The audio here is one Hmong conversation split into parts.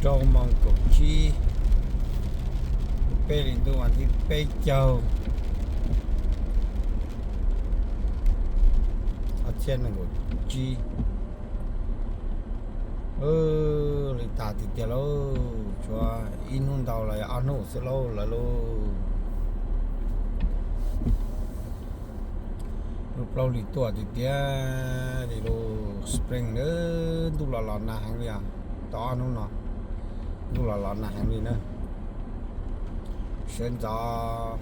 Rau moos kaum tsib, peb hlis ntuj vas thib peb caug, ob txhiab nees nkaum tsib. Li tas tiag tiag lauj, tshuav ib hnub ntau los yog ob hnub xwb lauj lawv lauj. Lub plaub hlis tuaj tiag tiag li lauj, spring na, ntuj los los nag heev li os. Tau ob hnub no ntuj los los nag heev li na. Sawv ntxov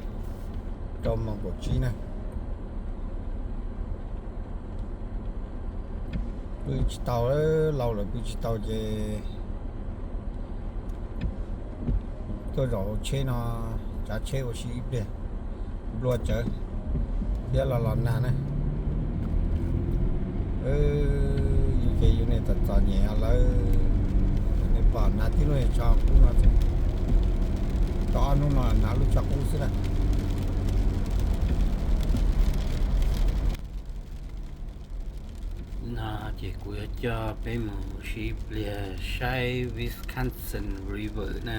rau moos kaum tsib na. Pw tsis tau, laus lawm pw tsis tau ces tuaj zaum hauv tsheb no, tsav tsheb ua si ib pliag, nplua tsawv thiab los los nag na. Yus ces yus niam txom txom nyem lawm, nws pom hnav tib lub niag tsho qub no xwb. Tau ob hnub no hnav lub tsho qub xwb na. No ces kuv yuav coj peb mus ua si ib pliag saib Wisconsin River na,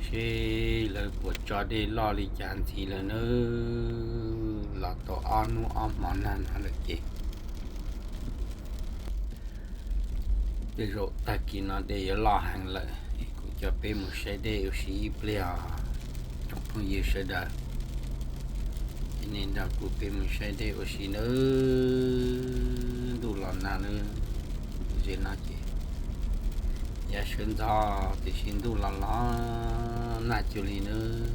seb lawv puas tso dej loj li cas ntxiv lawm na. Los tau ob hnub ob hmo nag no lawm ces tej zaum tag kis no dej yuav loj heev lawm. Kuv coj peb mus saib dej ua si ib pliag os tsoom phooj ywg sawv daws. Nej nrog kuv peb mus saib dej ua si nawb. Ntuj los nag nawb, ze no ces yav sawv ntxov tiam sis ntuj los los nag cuag li nawb.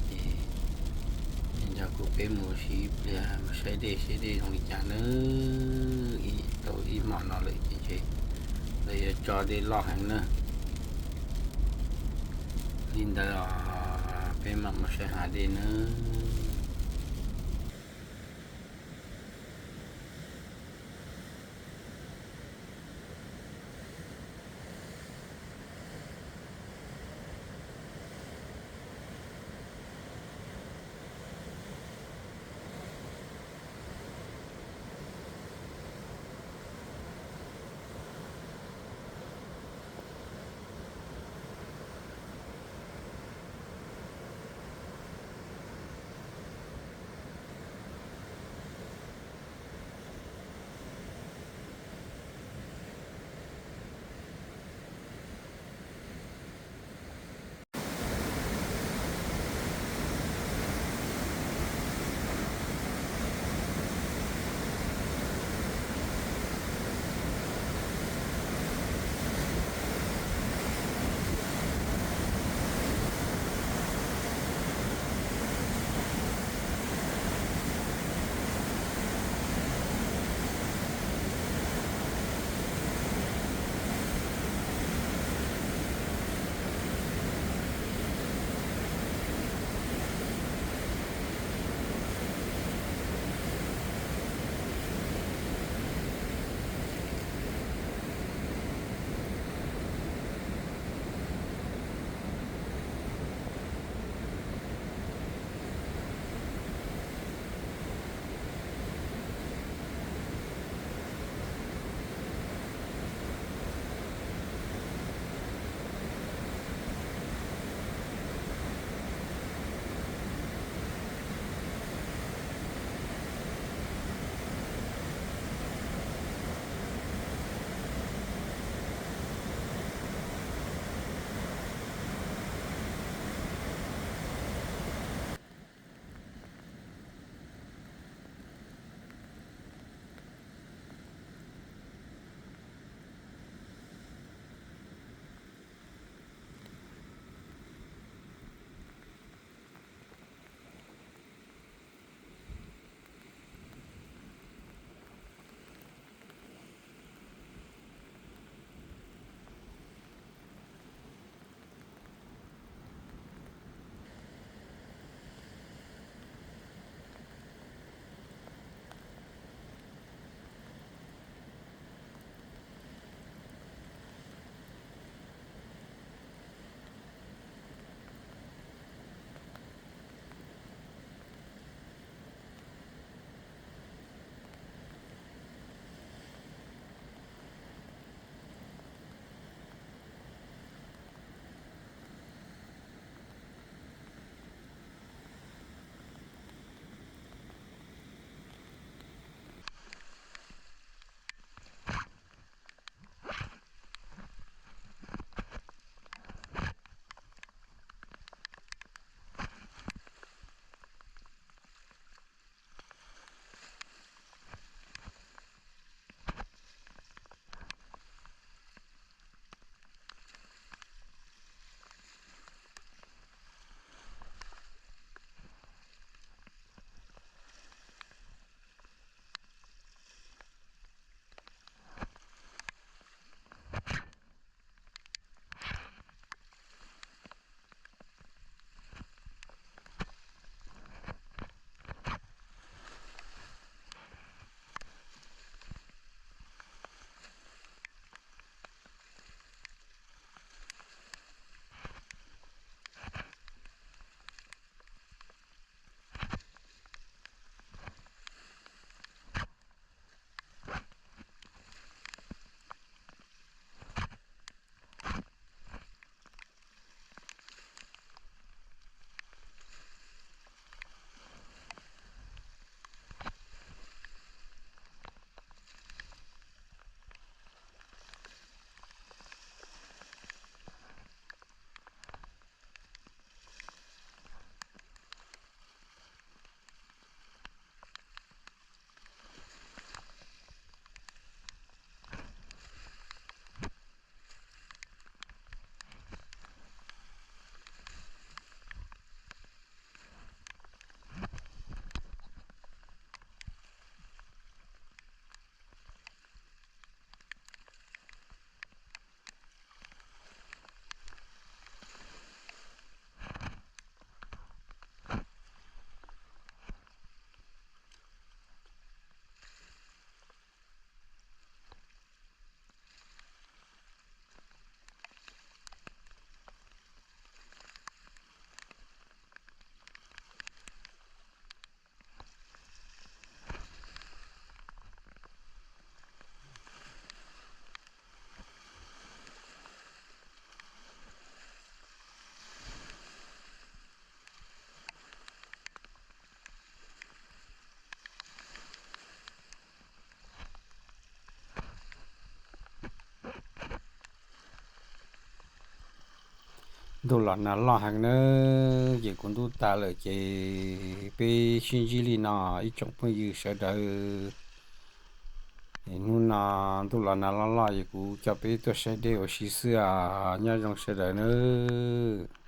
Ces nej nrog kuv peb mus ua si ib pliag mus saib dej seb dej zoo li cas nawb. Ib tau ib hmo no lawm ces ntshe lawv yuav tso dej loj heev na. Li ntawd os, peb mam mus saib hav dej nawb. Ntuj los nag loj heev nawb, ces kuv ntub tas lawm ces peb sib ntsib li no ib tsoom phooj ywg sawv daws. Hnub no ntuj los nag loj loj es kuv coj peb tuaj saib dej ua si xwb os, nyob zoo sawv daws nawb.